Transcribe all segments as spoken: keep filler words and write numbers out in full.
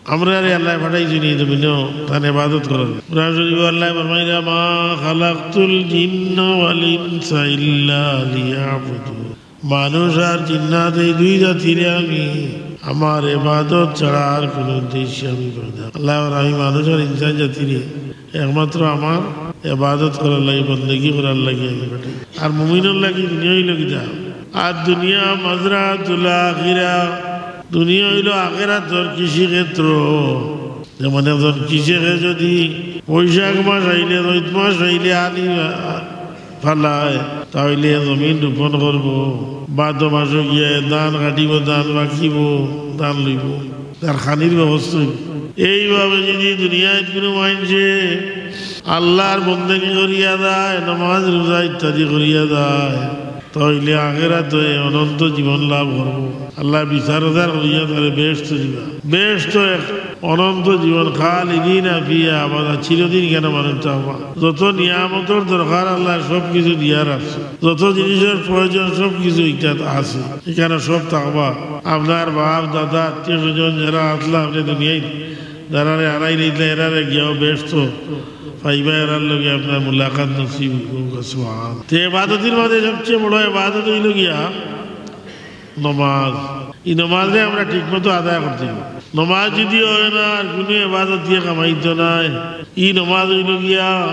আমরারে আল্লায় পাঠাইছইন নি এই জমিনো তান ইবাদত করার। কোরআন শরীফো আল্লায় ফরমাইরা, "মা খালাকতুল জিন্না ওয়াল ইনসা ইল্লা লিয়াবুদুন।" মানুষ আর জিন্নাত এই দুই জাতিরে আমি আমার ইবাদত ছাড়া আর কুনু উদ্দেশ্যে আমি পয়দা। আল্লায় কইরা, "আমি মানুষ আর ইনসান জাতিরে একমাত্র আমার ইবাদত করার লাগি, বন্দেগী করার লাগি আমি পাঠাইছি।" আর মুমিনর লাগি দুনিয়া অইলো কিতা? আর দুনিয়া মাজরাতুল আখিরা, দুনিয়া অইলো আখিরাতর কৃষিক্ষেত্র। যেমন একজন কৃষকে যদি বৈশাখ মাস আইলে, চৈত মাস আইলে আলি ফালায়, তা অইলে জমিন রোপণ করবো, ভাদ্র মাসো গিয়া ধান কাটিবো, ধান পাকিবো, ধান লইবো, তার খানির ব্যবস্থা অইবো। এইভাবে যদি দুনিয়াত কুনু মানষে আল্লার বন্দেগী করিয়া যায়, নামাজ রোজা ইত্যাদি করিয়া যায়, তা অইলে আখিরাতো অনন্ত জীবন লাভ করবো। আল্লায় বিচার আচার করিয়া তারে বেহেস্তো দিবা। বেহেস্তো এক অনন্ত জীবন, খালিদিনা ফিহা আবাদা, চিরদিন ইখানো মানুষ থাকবা। যত নিয়ামতর দরকার আল্লায় সব কিছু দিয়া রাখছে, যত জিনিসর প্রয়োজন সব কিছু ইখানো আছে, ইখানো সব থাকবা। আপনার বাপ দাদা আত্মীয় স্বজন যারা আছলা আপনে দুনিয়াত, যারারে হারাইলাইছলা, এরারে গিয়াও বেহেস্তো পাইবা, এরার লগে আপনার মুলাকাত নসিব অইবো। সুবহান। তে ইবাদতর মাঝে সবচেয়ে বড় ইবাদত অইলো গিয়া নমাজ। ই নমাজরে আমরা ঠিকমতো আদায় করতে অইবো। নমাজ যদি অয় না, আর কুনু ইবাদত দিয়া কামাইতো নায়। ই নমাজ অইলো গিয়া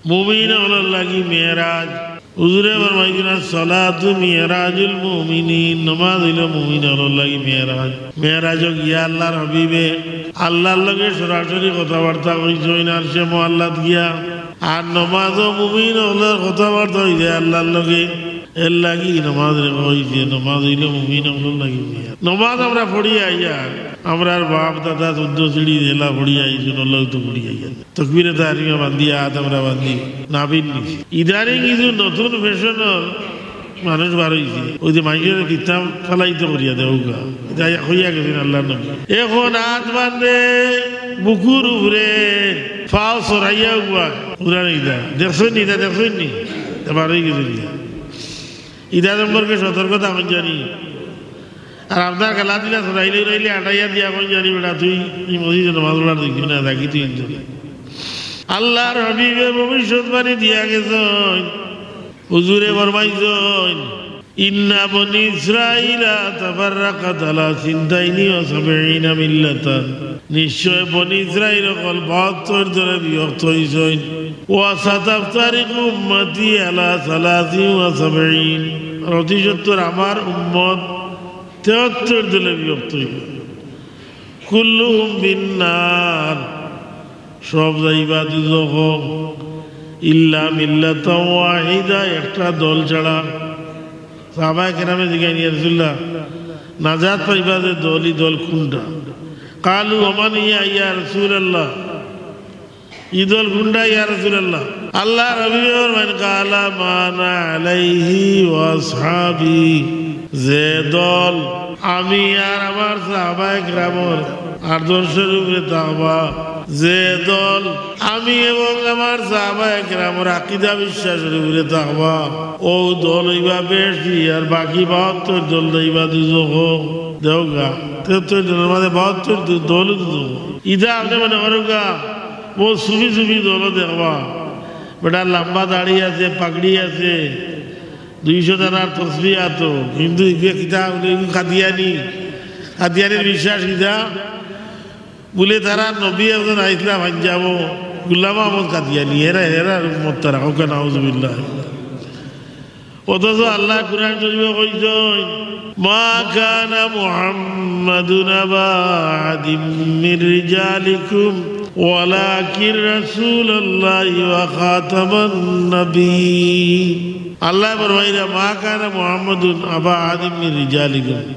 মুমিন অকলর লাগি মেরাজ। হুজুরে ফরমাইছইন, "সালাতু মিরাজুল মুমিনিন", নমাজ অইলো মুমিন অকলর লাগি মেরাজ। মেরাজো গিয়া আল্লার হাবিবে আল্লার লগে সরাসরি কথাবার্তা কইছইন আরশে মুআল্লাত গিয়া। আর নমাজো মুমিন অকলর কথাবার্তা অইছে আল্লার লগে। এর লাগি নমাজরে কইছে, নমাজ অইলো মুমিন অকলর লাগি মেরাজ। নমাজ আমরা পড়ি আইয়া, আমরার বাপ দাদা চৌদ্দ সিঁড়ি যেলা পড়ি আইছইন, অলাউ তো পড়ি আইয়া। তকবিরে তাহরিমা বান্ধিয়া, আত আমরা বান্ধি, নাভির নিচে। ইদানিং কিছু নতুন ফ্যাশনর মানুষ বার অইছে। অউ যে মানষরে কিতাব ফালাইতো করিয়া দেউক্কা। ইতা কইয়া গেছইন আল্লার নবী। অখন আত বান্ধে বুকুর উপরে, পাও ছড়াইয়া উবা। পুরান ইতা। দেখছইন নি, ইতা দেখছইন নি? ইতা বার অইগেছে ইতা। ইতা সম্পর্কে সতর্কতা অইযানি। আর আপনার খেলা দিলা ছড়াইলে উড়াইলে আটাইয়া দিয়া কইযানি, "বেটা, তুই ই মসজিদো নমাজ পড়ার দেখবি না, থাকি তুই ইনজয়।" আল্লার হাবিবে ভবিষ্যৎবাণী দিয়া গেছইন। হুজুরে ফরমাইছইন, "ইন্না বনি ইসরাইলা তাফাররাকাত আলা সিনতাইনি ওয়া সাবঈনা মিল্লাতান।" নিশ্চয় বনি ইসরাইল অকল বাহাত্তর দলে বিভক্ত অইছইন। "ওয়া সাতাফতারিকু উম্মতি আলা সালাসিন ওয়া সাবঈন।" আর অতি সত্বর আমার উম্মত তেহাত্তর দলে বিভক্ত অইবো। "কুল্লুহুম ফিন্নার", সব যাইবা দুজখো। "ইল্লা মিল্লাতান ওয়াহিদা", একটা দল ছাড়া। সাহাবায়ে কেরামে জিগাইন, "ইয়া রাসূলুল্লাহ, নাজাত পাইবা যে দল, ই দল কুনটা?" "কালু ওয়া মান হিয়া ইয়া রাসূলুল্লাহ?" ই দল কুনটা ইয়া রাসূলুল্লাহ? আল্লার হাবিবে ফরমাইন, "কালা মা আনা আলাইহি ওয়া আসহাবি।" যে দল আমি আর আমার সাহাবায়ে কেরামর আদর্শর উপরে থাকবা, যে দল আমি এবং আমার সাহাবায়ে কেরামর আকীদা বিশ্বাসর উপরে থাকবা, অউ দল অইবা বেশি, আর বাকি বাহাত্তর দল যাইবা দুজখো। দেউক্কা, তেহাত্তর দলর মাঝে বাহাত্তর দ-, দল দুজখো। ইতা আপনে মনে করউক্কা, বউত সুফি সুফি দলও দেখবা। বেটার লাম্বা দাড়ি আছে, পাগড়ি আছে, দুইশো দানার তসবি আতো, কিন্তু ইগুয়ে কিতা বুলে, ইগু কাদিয়ানি। কাদিয়ানির বিশ্বাস কিতা? বুলে তারার নবী একজন আইছলা পাঞ্জাবো, গুলাম আহমদ কাদিয়ানি, এরা, এরার উম্মত তারা, কউক্কা নাউজুবিল্লাহ। অথচ আল্লায় কুরআন শরীফো কইছইন, "মা কানা মুহাম্মাদুন আবা আহাদিম মির রিজালিকুম ওয়ালাকিন রাসূলুল্লাহি ওয়া খাতামান নাবিয়্যিন।" আল্লায় ফরমাইরা, "মা কানা মুহাম্মাদুন আবা আহাদিম মির রিজালিকুম।"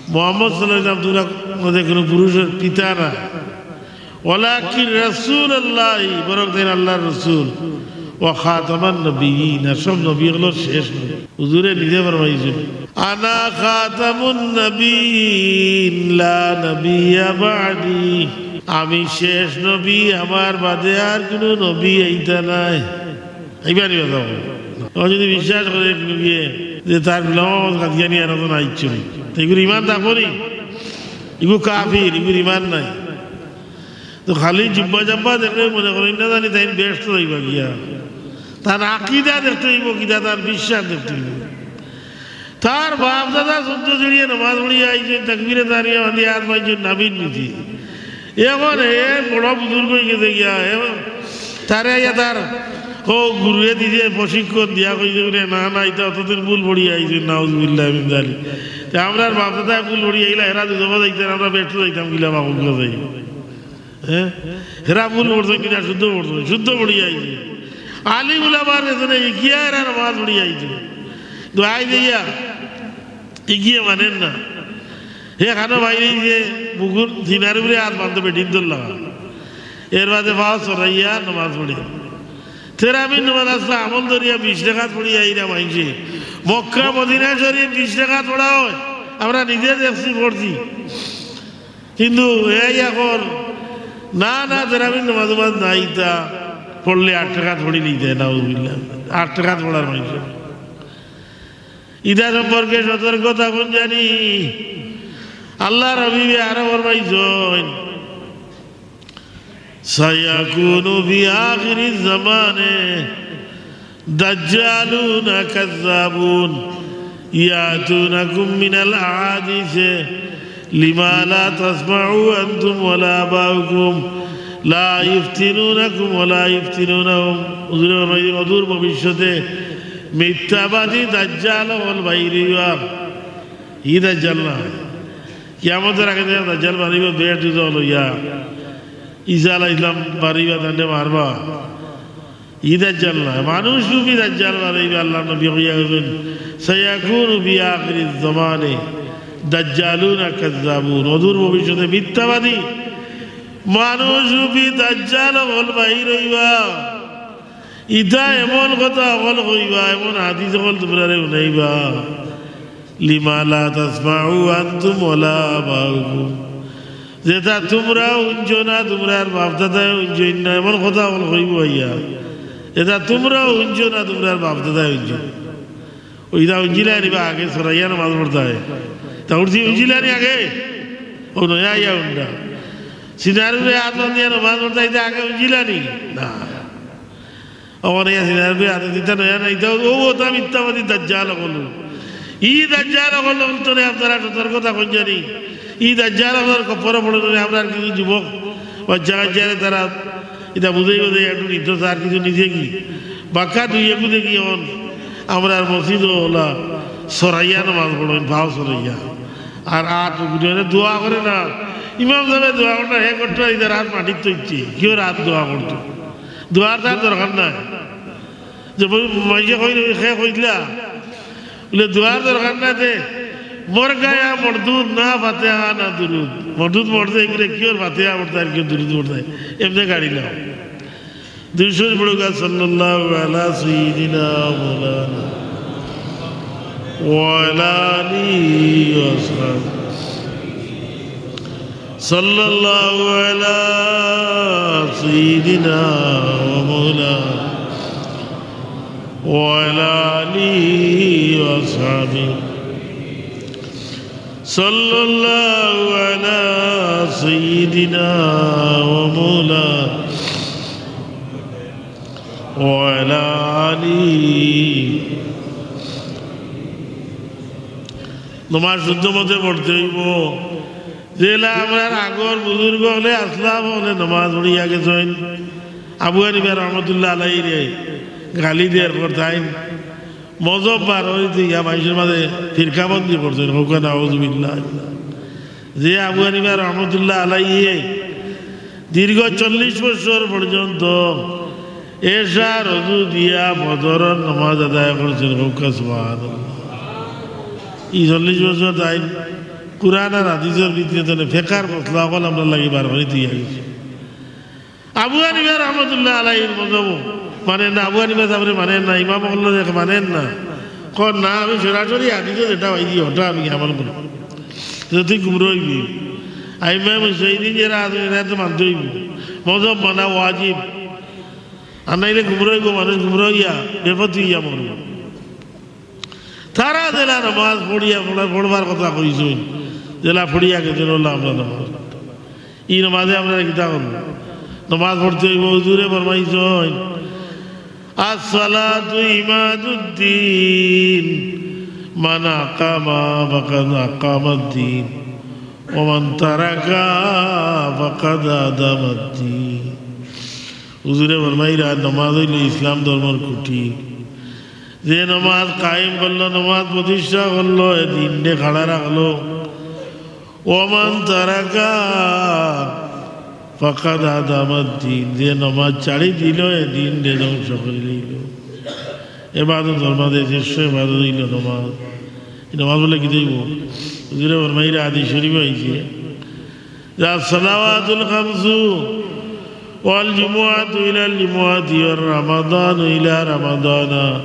মুহাম্মদ সাল্লাল্লাহু আলাইহি ওয়াসাল্লাম তুমরার মধ্যে কুনু পুরুষর পিতা না। ওয়ালাকিন রাসূলুল্লাহ, বরং তাইন আল্লার রসুল। ওয়া খাতামান নবিয়্যিন, আর সব নবী অকলর শেষ নবী। হুজুরে নিজে ফরমাইছইন, "আনা খাতামুন নবিয়্যিন লা নাবিয়্যা বা'দি।" আমি শেষ নবী, আমার বাদে আর কুনু নবী আইতা নায়। এইবার কথা বলো। ও যদি বিশ্বাস করে এক নবীয়ে যে তার গোলাম আহমদ কাদিয়ানি আর একজন আইছইন, তে ইগুর ইমান থাকবো নি? ইগু কাফির, ইগুর ইমান নাই। তো খালি জুব্বা জাব্বা দেখলে মনে করইন না জানি তাইন বেহেস্তো যাইবা গিয়া। তান আকিদা দেখতে অইবো কিতা, তান বিশ্বাস দেখতে অইবো। তার বাপ দাদা চোদ্দ সিঁড়িয়ে নামাজ পড়িয়া আইছইন, তাকবিরে তাহরিমা বান্ধিয়া আত মারছইন নাবির নিচে। এখন হে বড় বুজুর্গ অইগেছে গিয়া, হে তারে আইয়া তার ও গুরুয়ে দিছে প্রশিক্ষণ দিয়া কইছে বলে, "না, না, ইতা অতদিন ভুল পড়িয়া আইছইন, নাউজুবিল্লাহ মিন জালিক।" তে আমরার বাপ দাদায় ভুল পড়িয়া আইলা, হেরা দুজখো যাইতা, আমরা বেহেস্তো যাইতাম, কিলা বাপক যাই। হ্যাঁ? হেরা ভুল পড়ছইন কিনা শুদ্ধ পড়ছইন, শুদ্ধ পড়িয়া আইছইন। আলিম উলামার গেছে না, ইগিয়া এরা নামাজ পড়িয়া আইছইন। দোয়াই দিয়া, ইগিয়ে মানেন না। হে খানো বাইরে যে বুকুর সিনার উপরে আত বান্ধে বেটিন দল লাগা। এর বাদে পাও সরাইয়া নামাজ পড়ে। তেরাবির নামাজ আছলা আমল ধরিয়া বিশ রেকাত পড়িয়া আইরা মাইনষে। মক্কা মদিনা শরীফ বিশ রেকাত পড়া অয়। আমরা নিজে দেখছি, পড়ছি। কিন্তু এই এখন না, না, তেরাবির নামাজ উমাজ নাই, ইতা পড়লে আট রেকাত পড়ি নিতে, নাউজুবিল্লাহ। আট রেকাত পড়ার মাইনষে। ইতা সম্পর্কে সতর্ক থাকুন জানি। আল্লার হাবিবে আরো ফরমাইছইন, سيكون في آخر الزمان دجالون كذابون يأتونكم من الأحاديث لما لا تسمعوا أنتم ولا آباؤكم لا يفتنونكم ولا يفتنونهم। হুজুরে ফরমাইছইন, অদূর ভবিষ্যতে মিথ্যাবাদী দাজ্জাল অকল বাইর অইবা। ই দাজ্জাল না। কিয়ামতর আগে যে দাজ্জাল বারইবা, বেহেস্তো লইয়া। ঈসা আলাইহিস সালাম বারইবা, তানরে মারবা। ই দাজ্জাল না। মানুষ রূপী দাজ্জাল বারইবা, আল্লার নবী কইয়া গেছইন, سيكون في آخر الزمان دجالون كذابون। অদূর ভবিষ্যতে মিথ্যাবাদী মানুষ রূপী দাজ্জাল অকল বাইর অইবা। ইতা এমন কথা অকল কইবা, এমন হাদিস অকল তুমরারে হুনাইবা। لما لا تسمعوا أنتم ولا آباؤكم। যেটা তুমরাও হুনছো না, তুমরার বাপ দাদায় হুনছইন না, এমন কথা অকল কইবো আইয়া। এটা তুমরাও হুনছো না, তুমরার বাপ দাদায় হুনছইন না। ওইটা হুনছিলা নি বা আগে সরাইয়া নামাজ পড়তায়? তা উঠছি হুনছিলা নি আগে? ও নয়া আইয়া হুনরা। সিনার উপরে আত বান্ধিয়া নামাজ পড়তায়, ইটা আগে হুনছিলা নি? না। অখন এই সিনার উপরে আত দিতা নয়া না, ইটা ও ওটা মিথ্যাবাদী দাজ্জাল অকল। ই দাজ্জাল অকল অন্তরে আপনারা সতর্ক থাকুন জানি। ই দাজ্জাল অকলর খপ্পরো পড়ইন না, আমরার কিছু যুবক বাচ্চা কাচ্চারে তারা ইটা বুঝাই বুঝাই একটু নিত, আর কিছু নিজে কি বাক্কা দুই একু দেখি অখন আমরার মসজিদো অলা সরাইয়া নামাজ পড়ইন, পাও সরাইয়া। আর আত উঠে দোয়া করে না, ইমাম সাবে দোয়া করে না, হে করতে ইতার আত মাটিত থইছে, কিওর আত দোয়া করতো? দোয়ার তার দরকার নাই। যে বই-, মাইকে কই, হে কইলা, বলে, "দোয়ার দরকার নাই তে, মর গায়া মরদুদ না ফাতেহা না দুরুদ।" মরদুদ মরছে, এগুলো কিওর ফাতেহা পড়তায় আর কিওর দুরুদ পড়তায়, এমনে গাড়ি লাও। দুরুদ শরীফ পড়ুক্কা, সাল্লাল্লাহু আলা সাইয়্যিদিনা মাওলানা ওয়া আলা আলিহি ওয়া সাহবিহি। সাল্লাল্লাহু আলা সাইয়্যিদিনা ওয়া মাওলানা ওয়া আলা আলিহি ওয়া সাহবিহি। সাল্লাল্লাহু আলা সাইয়্যিদিনা ওয়া মাওলানা ওয়া আলা আলিহি। নমাজ শুদ্ধ মতে পড়তে অইবো। যেলা আমরার আগর বুজুর্গ অকলে, আসলাফ অকলে নমাজ পড়িয়া গেছইন। আবু হানিফা রহমতুল্লাহ আলাইহিরে গালি দের করতাইন। মজহব বার অইতে ইয়া মানষর মাঝে ফিরকাবন্দি করছইন, কউক্কা নাউজুবিল্লাহ। যে আবু হানিফা রহমতুল্লাহ আলাইহি দীর্ঘ চল্লিশ বছর পর্যন্ত এশার অজু দিয়া ফজরর নামাজ আদায় করছইন, কউক্কা সুবহানাল্লাহ। ই চল্লিশ বছর তাইন কুরআন আর হাদিসর ভিতরে তাইন ফেকার মসলা অকল আমরার লাগি বার করি দিয়া গেছইন। আবু হানিফা রহমতুল্লাহ আলাইহির মজহব মানেন না, আবু হানিফা সাবরে মানেন না, ইমাম অকলরে মানেন না। কর না, আমি সরাসরি হাদিসো যেটা পাইছি, ওটা আমি আমল করি। তে তুই গুমরা অইবি। আইম্মায়ে মুজতাহিদিন যেরা আছইন, এরারে তো মানতে অইবো। মজহব মানা ওয়াজিব। আর নাইলে গুমরা অইবো মানুষ, গুমরা অইয়া বেপথি অইয়া মরবো। তারা যেলা নামাজ পড়িয়া, পড়া-, পড়বার কথা কইছইন, যেলা পড়িয়া গেছইন, অলা আমরা নামাজ। ই নমাজে আমরা কিতা করব? নমাজ পড়তে অইব। হুজুরে ফরমাইছইন, "আসসালাতু ইমাদুদ্দিন, মান আকামা ফাকাদ আকামাদ্দিন, ওয়া মান তারাকা ফাকাদ আদামাদ্দিন।" হুজুরে ফরমাইরা, নমাজ অইল ইসলাম ধর্মর খুঁটি। যে নমাজ কায়েম করলো, নমাজ প্রতিষ্ঠা করলো, এ দিনরে খাড়া রাখলো, ওয়া মান তারাকা ফাকাদ আদামাদ্দিন, যে নমাজ ছাড়ি দিল, এ দিনরে ধ্বংস করি দিল। এবাদতর মাঝে শ্রেষ্ঠ এবাদত অইল নমাজ। ই নমাজ বলে কিতা অইব? হুজুরে ফরমাইরা, হাদিস শরীফ আইছে যে, "আসসালাওয়াতুল খামসু ওয়াল জুমুআতু ইলাল জুমুআতি ওয়া রামাদানু ইলা রামাদানা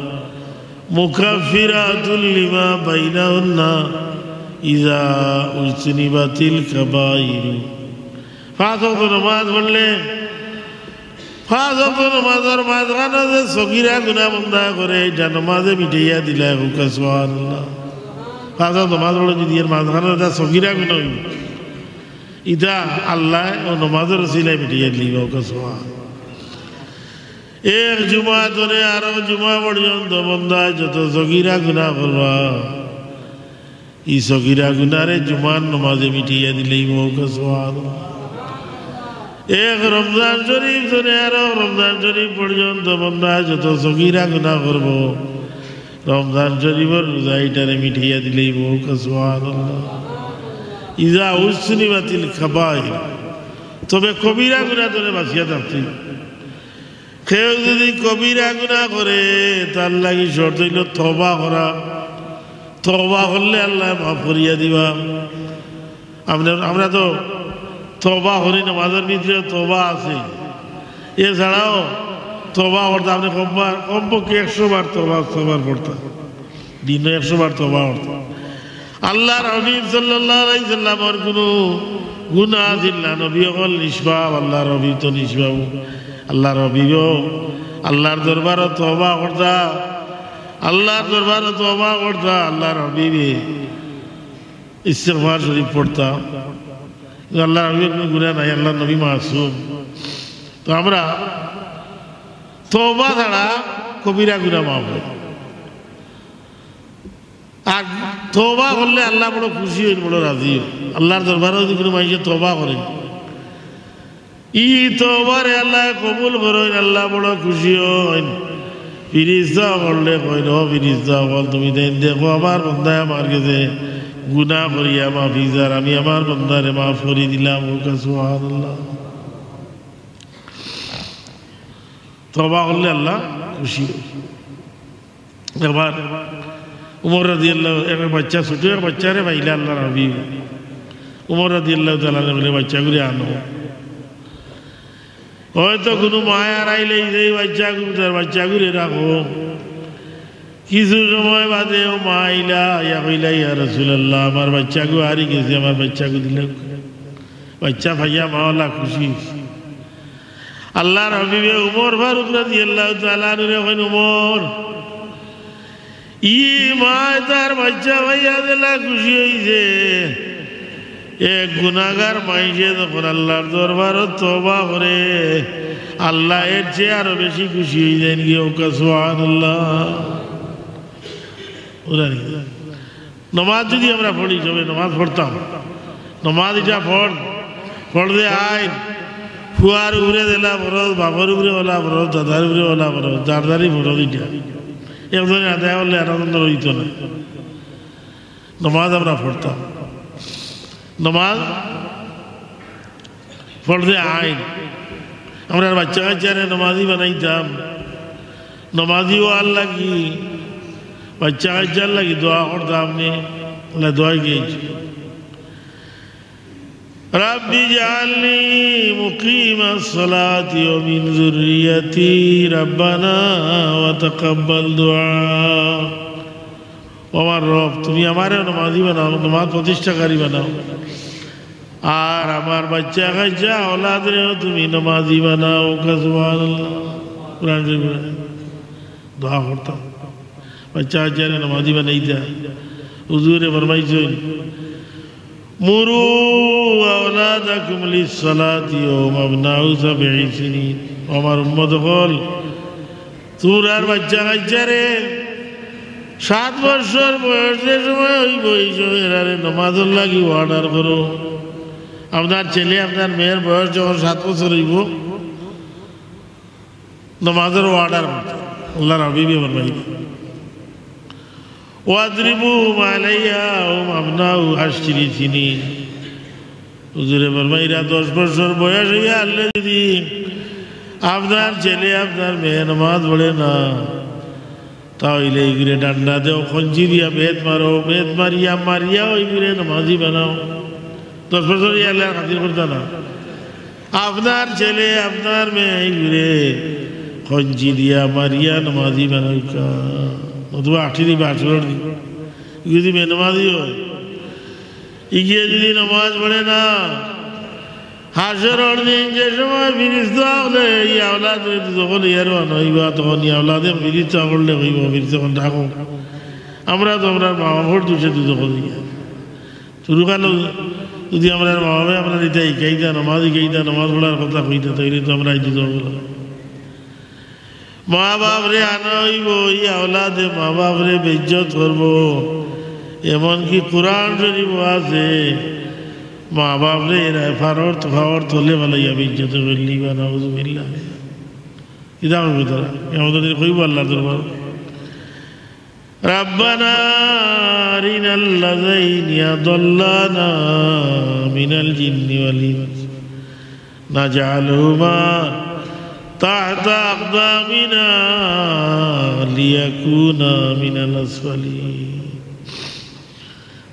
মুকাফফিরাতুল লিমা বাইনাহুন্না ইযা উজতুনিবাতিল কাবাইরু।" পাঁচ ওয়াক্ত নমাজ পড়লে, পাঁচ ওয়াক্ত নমাজর মাঝখানো যে সগিরা গুনা বন্দায় করে, ইটা নমাজে মিটাইয়া দিলায়, কউক্কা সুবহানাল্লাহ। পাঁচ ওয়াক্ত নমাজ পড়লে যদি এর মাঝখানো ইটা সগিরা গুনা অইব, ইটা আল্লায় অউ নমাজর উছিলায় মিটাইয়া দিলাইবা, কউক্কা সুবহানাল্লাহ। এক জুমা থনে আরো জুমা পর্যন্ত বন্দায় যত সগিরা গুনা করবা, ই সগিরা গুনারে জুমার নমাজে মিটাইয়া দিলাইবো, কউক্কা সুবহানাল্লাহ। এক রমজান শরীফ থনে আরো রমজান শরীফ পর্যন্ত বন্দায় যত সগিরা গুনা করব, রমজান শরীফর রোজায় ইটারে মিটাইয়া দিলাইবো, কউক্কা সুবহানাল্লাহ। ইযা উজতুনিবাতিল কাবাইর, তবে কবিরা গুনা থনে বাঁচিয়া থাকতে অইব। কেউ যদি কবিরা গুনা করে, তার লাগি শর্ত অইল তওবা করা। তওবা করলে আল্লায় মাফ করিয়া দিবা। আমরা, আমরা তো তওবা করি, নমাজর ভিতরে তওবা আছে, এছাড়াও তওবা করতা, আপনে কমবার, কমপক্ষে একশো বার তওবা, তওবার পড়তা। দিনো একশো বার তওবা করতা। আল্লাহর হাবিব সাল্লাল্লাহু আলাইহি সাল্লামর কুনু গুনা আছিল না। নবী অকল নিষ্পাপ, আল্লাহর হাবিব তো নিষ্পাপ। আল্লাহর হাবিবও আল্লাহর দরবারো তওবা করতা, আল্লাহর দরবারো তওবা করতা, আল্লাহর হাবিবে ইস্তেগফার শরীফ পড়তা। কিন্তু আল্লাহর হাবিবর কুনু গুনা নাই, আল্লাহর নবী মাসুম। তো আমরা তওবা ছাড়া কবিরা গুনা মাফ অয়। আর তওবা করলে আল্লাহ বড় খুশি অইন, বড় রাজি অইন। আল্লাহর দরবারো যদি কুনু মানষে তওবা করে, ই তওবারে আল্লায় কবুল করইন, আল্লাহ বড় খুশি অইন। ফিরিস্তা অকলরে কইন, "ও ফিরিস্তা অকল, তুমি তাইন দেখো, আমার বন্দায় আমার গেছে গুনা করিয়া মাফি চার, আমি আমার বন্দারে মাফ করি দিলাম।" কউক্কা সুবহানাল্লাহ। তওবা করলে আল্লাহ খুশি অইন। একবার উমর রাদিয়াল্লাহু, এক বাচ্চা, ছোট এক বাচ্চারে পাইলা আল্লাহর হাবিব। উমর রাদিয়াল্লাহু তাআলা আনহু কইলা, "বাচ্চাগুরে আনো।" হয়তো কুনু মায় হারাইলে এই বাচ্চাগু, তার বাচ্চাগুরে রাখো। কিছু সময় বাদে অউ মা আইলা, আইয়া কইলা, "ইয়া রাসূলুল্লাহ, আমার বাচ্চাগু হারি গেছে, আমার বাচ্চাগু দিলাও।" বাচ্চা পাইয়া মা অলা খুশি অইছে। আল্লাহর হাবিবে উমর ফারুক রাদিয়াল্লাহু তাআলা আনহুরে কইন, "উমর, ই মায় তার বাচ্চা পাইয়া যেলা খুশি অইছে, এক গুনাগার মানষে যখন আল্লাহর দরবারো তওবা করে, আল্লাহ এর চেয়ে আরো বেশি খুশি অইযাইন গি।" কউক্কা সুবহানাল্লাহ। বুঝলা নি? নমাজ যদি আমরা পড়ি, সবে নমাজ পড়তাম। নমাজ ইটা ফরজ, ফরজে আইন। ফুয়ার উপরে যেলা ফরজ, বাপর উপরে অলা ফরজ, দাদার উপরে অলা ফরজ, যার যারই ফরজ ইটা। একজনে আদায় করলে আরকজনর অইতো না। নমাজ আমরা পড়তাম। নমাজ ফরজে আইন। আমরার বাচ্চা কাচ্চারে নমাজি বানাইতাম। নমাজি অওয়ার লাগি, বাচ্চা কাচ্চার লাগি দোয়া করতাম নি। আল্লাহ দোয়া গেছে, "রাব্বি জাআলনি মুকিমাস সালাতি ওয়া মিন যুররিয়াতি রাব্বানা ওয়া তাকাব্বাল দুআ।" ও আমার রব, তুমি আমারেও নমাজি বানাও, নমাজ প্রতিষ্ঠাকারী বানাও। আর আমার বাচ্চা কাচ্চা আওলাদরেও তুমি নমাজি বানাও। কউক্কা সুবহানাল্লাহ। কোরআন শরীফ দোয়া করতাম। বাচ্চা কাচ্চারে নমাজি বানাইতা। হুজুরে ফরমাইছইন, مروا أولادكم للصلاة وهم أبناء سبع سنين। ও আমার উম্মত অকল, তুমরার বাইচ্চা কাইচ্চারে সাত বছর বয়স যে সময় অইবো, ই সময় এরারে নমাজর লাগি order করো। আপনার ছেলে, আপনার মেয়ের বয়স যখন সাত বছর অইবো, নমাজর order করো। আল্লাহর হাবিবে ফরমাইন, واضربوهم عليها وهم أبناء عشر سنين। হুজুরে ফরমাইরা, দশ বছর বয়স অইয়া হারলে যদি আপনার ছেলে, আপনার মেয়ে নমাজ পড়ে না, তাইলে ইগুরে ডান্ডা দেও, খঞ্জি দিয়া বেত মারো, বেত মারিয়া, মারিয়া ইগুরে নমাজি বানাও। দশ বছর অইয়া হারলে আর খাতির করতা না। আপনার ছেলে, আপনার মেয়ে ইগুরে খঞ্জি দিয়া মারিয়া নমাজি বানাউক্কা। নতুবা আটি দিবা, আটি দিবা। ইগু যদি বেনমাজি অয়, ইগিয়ে যদি নমাজ পড়ে না, হাশরর দিন যে সময় ফিরিস্তা অকলে ই আওলাদরে দুজখো লইয়া রওয়ানা অইবা, তখন ই আওলাদে ফিরিস্তা অকলরে কইবো, ফিরিস্তা অকল ডাকো, আমরা তো আমরার মা বাপর দুষে দুজখো যাইয়ার। শুরুকালো যদি আমরার মা বাপে আমরারে ইতা হিকাইতা, নমাজ হিকাইতা, নমাজ পড়ার কথা কইতা, তাইলে তো আমরা আইজ দুজখো গেলাম। মা বাপরে আনা অইবো, ই আওলাদে মা বাপরে বেইজ্জত করবো। এমনকি কোরআন শরীফো আছে, মা বাপরে এরা ফারর তো-, ফাওর তলে ফালাইয়া বেইজ্জত করিলিবা, নাউজুবিল্লাহ। কিতা কইবো তারা? কিয়ামতর দিন কইবো আল্লাহর দরবারো, ربنا أرنا الذين أضلانا من الجن والإنس نجعلهما تحت أقدامنا ليكونا من الأسفلين।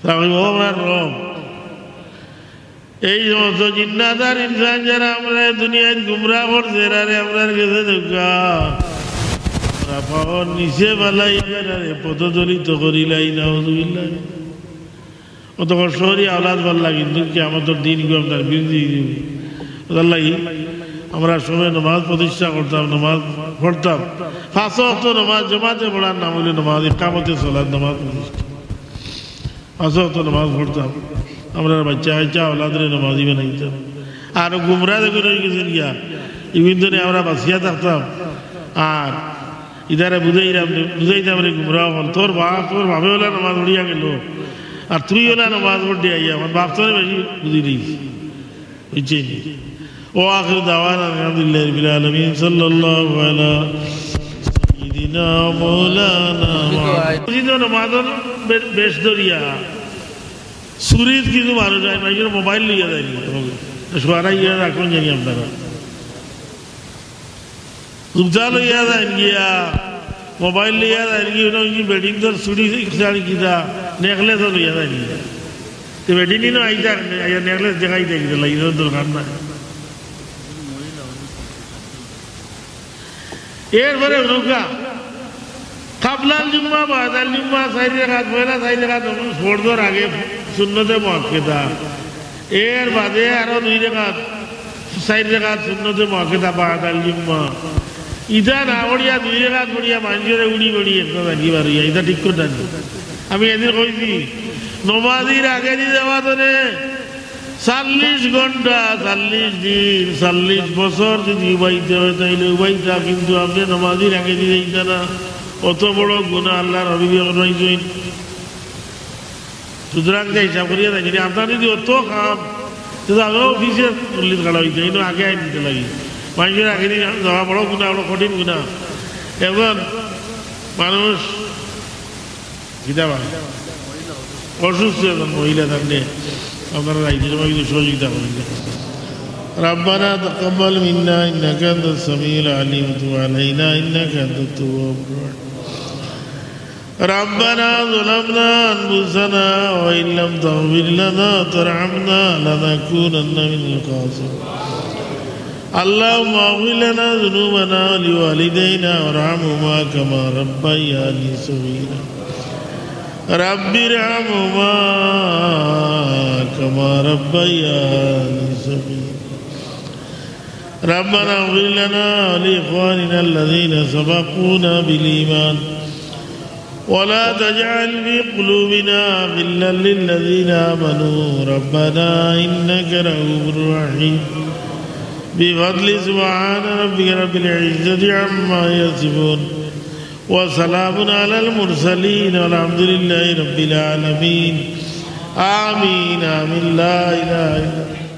তারা কইবো, "ও আমরার রব, এই সমস্ত জিন্নাত আর ইনসান যারা আমরারে দুনিয়াত গুমরা করছে, এরারে আমরার গেছে দেউক্কা, আমরা ফাওর নিচে ফালাই এরারে পথদলিত করিলাই, নাউজুবিল্লাহ।" অত কষ্ট করি আওলাদ পাইলা, কিন্তু কিয়ামতর দিন ইগু আমরার বিরুদ্ধে দিবো। অতার লাগি আমরা সবে নমাজ প্রতিষ্ঠা করতাম, নমাজ পড়তাম। পাঁচ ওয়াক্ত নমাজ জমাতে পড়ার নাম অইলো নমাজ, ইকামতে সলাত, নমাজ প্রতিষ্ঠা। পাঁচ ওয়াক্ত নমাজ পড়তাম, আমরার বাইচ্চা কাইচ্চা আওলাদরে নমাজি বানাইতাম। আর গুমরা যেগুন অইগেছইন গিয়া, ইগুন থনে আমরা বাচিয়া থাকতাম। আর ইতারে বুঝাইরাম, বুঝাইতাম রে গুমরা অকল, তোর বাপ, তোর বাপে অলা নমাজ পড়িয়া গেলো, আর তুই অলা নমাজ পড়িয়া আইয়া, আমার বাপ তোরে বেশি বুঝি দিস। বুঝছইন নি? وآخر دعوانا أن الحمد لله رب العالمين। صلى الله على سيدنا مولانا محمد। মসজিদো নমাজর বে-, বেশ ধরিয়া চুরিত কিছু মানুষ যায়, মাইনষর মোবাইল লইয়া যায়নি। সুয়ারা ইয়া রাখুন জানি আপনারা। জুতা লইয়া যাইন গিয়া, মোবাইল লইয়া যাইন গিয়া, ওটা ওই যে বেডিং তোর চুড়ি শাড়ি কিতা, নেকলেসও লইয়া যাইন গিয়া। তো বেডিং ইনো আইতা, আইয়া নেকলেস দেখাইতা কিতা লাগি, ইতার দরকার নাই। এরপরে রুকা, কাবলাল জুম্মা, বাদাল জুম্মা, চাইর রাকাত, পয়লা চাইর রাকাত নফল ফরজর আগে সুন্নতে মুআক্কাদা। এর বাদে আরো দুই রাকাত, চাইর রাকাত সুন্নতে মুআক্কাদা বাদাল জুম্মা। ইতা না পড়িয়া দুই রাকাত পড়িয়া মানষরে উড়ি বাড়ি একটা জাগি বারইয়া, ইতা ঠিক কথা নি। আমি এদিন কইছি, নমাজির আগে দি যাওয়া তো নে, চল্লিশ ঘন্টা, চল্লিশ দিন, চল্লিশ বছর যদি উবাইতে হয়, তাইলে উবাইতা, কিন্তু আপনে নমাজির আগে দি যাইতা না। অত বড় গুনা আল্লাহর হাবিবে ফরমাইছইন। সুতরাং যে হিসাব করিয়া যাইন, যদি আপনার যদি অত কাম, তো আগে অফিসে পুলিশ খাড়া অইতে, কিন্তু আগে আইন দিতে লাগি। মানষর আগে দি যাওয়া বড় গুনা, বড় কঠিন গুনা। এখন মানুষ কিতা বা? অসুস্থ একজন মহিলা, তার নিয়ে আপনারা রাইতে সময় কিছু সহযোগিতা করইন। ربنا تقبل منا إنك أنت السميع العليم وتب علينا إنك أنت التواب الرحيم. ربنا ظلمنا أنفسنا وإن لم تغفر لنا وترحمنا لنكونن من الخاسرين. اللهم اغفر لنا ذنوبنا ولوالدينا وارحمهما كما ربياني صغيرا. رب ارحمهما كما ربياني صغيرا. ربنا اغفر لنا ولإخواننا الذين سبقونا بالإيمان ولا تجعل في قلوبنا غلا للذين آمنوا ربنا إنك رؤوف رحيم. بفضل سبحان ربك رب العزة عما يصفون. وسلام على المرسلين والحمد لله رب العالمين. آمين، آمين. لا إله إلا الله.